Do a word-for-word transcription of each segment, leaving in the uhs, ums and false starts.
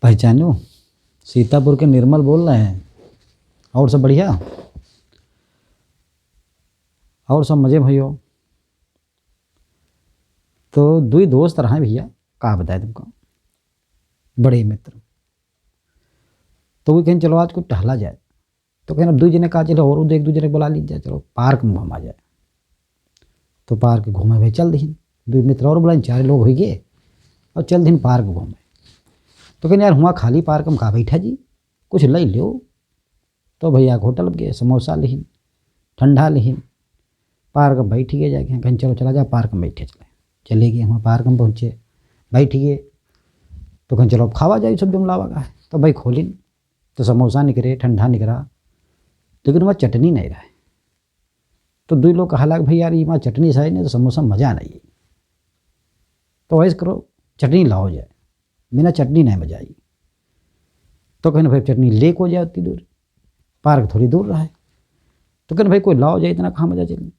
पहचानो, सीतापुर के निर्मल बोल रहे हैं। और सब बढ़िया? और सब मजे में हो? तो दुई दोस्त रहे भैया, का बताए तुमको, बड़े मित्र। तो वो कहें, "चलो आज कुछ टहला जाए।" तो कहें, "अब दुई जने का चलो, और एक दुई जने बुला लीन जाए, चलो पार्क में घूमा जाए।" तो पार्क घूमे भाई चल दिहिन, दुई मित्र और बुलाइन, चार लोग होइ गए और चल दिहिन पार्क घूमे। तो कहें, "यार हुआँ खाली पार्क में का बैठा जी, कुछ लइ लियो।" तो भैया होटल गए, समोसा लिहिन, ठंडा लिहिन, पार्क में बैठ गए जाके, कहें, "चलो चला जाए पार्क में बैठे चले।" चले गए, हुआँ पार्क में पहुँचे, बैठ गए। तो कहें, "चलो अब खावा जाए सब जम लावा का है।" तो भाई खोलिन, तो समोसा निकरे, ठंडा निकरा, लेकिन वहाँ चटनी नहीं रहे। तो दुई लोग कहा लाग, "भाई यार, ये वहाँ चटनी सही नहीं तो समोसा मजा नहीं।" तो ऐसे करो, चटनी लाओ जाए, बिना चटनी नहीं मजा आई। तो कहें, "भाई चटनी लेको जाए उतनी दूर, पार्क थोड़ी दूर रहे।" तो कहें, "भाई कोई लाओ जाए, इतना कहाँ मजा चली।"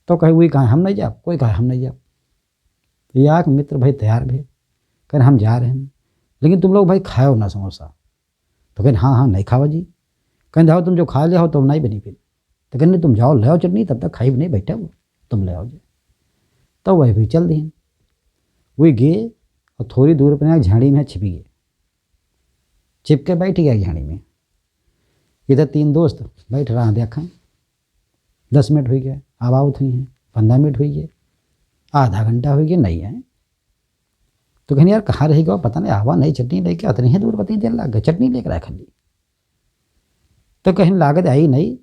तो कहे, "वही कहा हम नहीं जाब, कोई कहा हम नहीं जाब।" तो याक मित्र भाई तैयार भे, कहें, "हम जा रहे हैं, लेकिन तुम लोग भाई खाओ ना समोसा।" तो कहें, "हाँ हाँ नहीं खावा जी।" कहें, "देखो तुम जो खा ले हो तो नहीं बनी फिर।" तो कहें, "नहीं तुम जाओ ले आओ चटनी, तब तक खाई भी नहीं बैठा हो, तुम ले आओ जी।" तो वही भी चल दिहिन, वही गए और थोड़ी दूर पर एक झाड़ी में छिपी गए, छिप के बैठ गया झाड़ी में। इधर तीन दोस्त बैठ रहा देखा, दस मिनट हुई गए, अब आवत हुई हैं, पन्द्रह मिनट हुई गए, आधा घंटा हुई गए, नहीं आए। तो कहें, "यार कहाँ रह गया, पता नहीं, आवा नहीं, चटनी लेके अतनी ही दूर, पता नहीं देर लाग गई, चटनी लेकर आए खाली।" तो कहें, "लागत आई नहीं,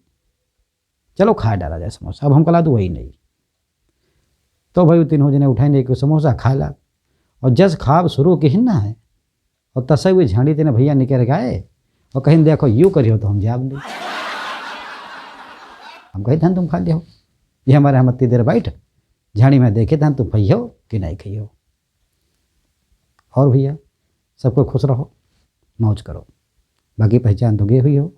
चलो खा डाला जाए समोसा, अब हमका ला तो वही नहीं।" तो भाई वो तीनों जने उठाइन एक समोसा खाए लाग, और जस खाब शुरू किहिन ना है, और तसै हुए झाड़ी तेने भैया निकर गए और कहें, "देखो यू करियो तो हम जाब नहीं।" हम कही, "धन तुम खा लियो, ये हमारे हम इतनी देर बैठ झाड़ी में देखे धन तुम खइयो कि नहीं खइयो।" और भैया सबको खुश रहो, मौज करो, बाकी पहचान तो गए हुई हो,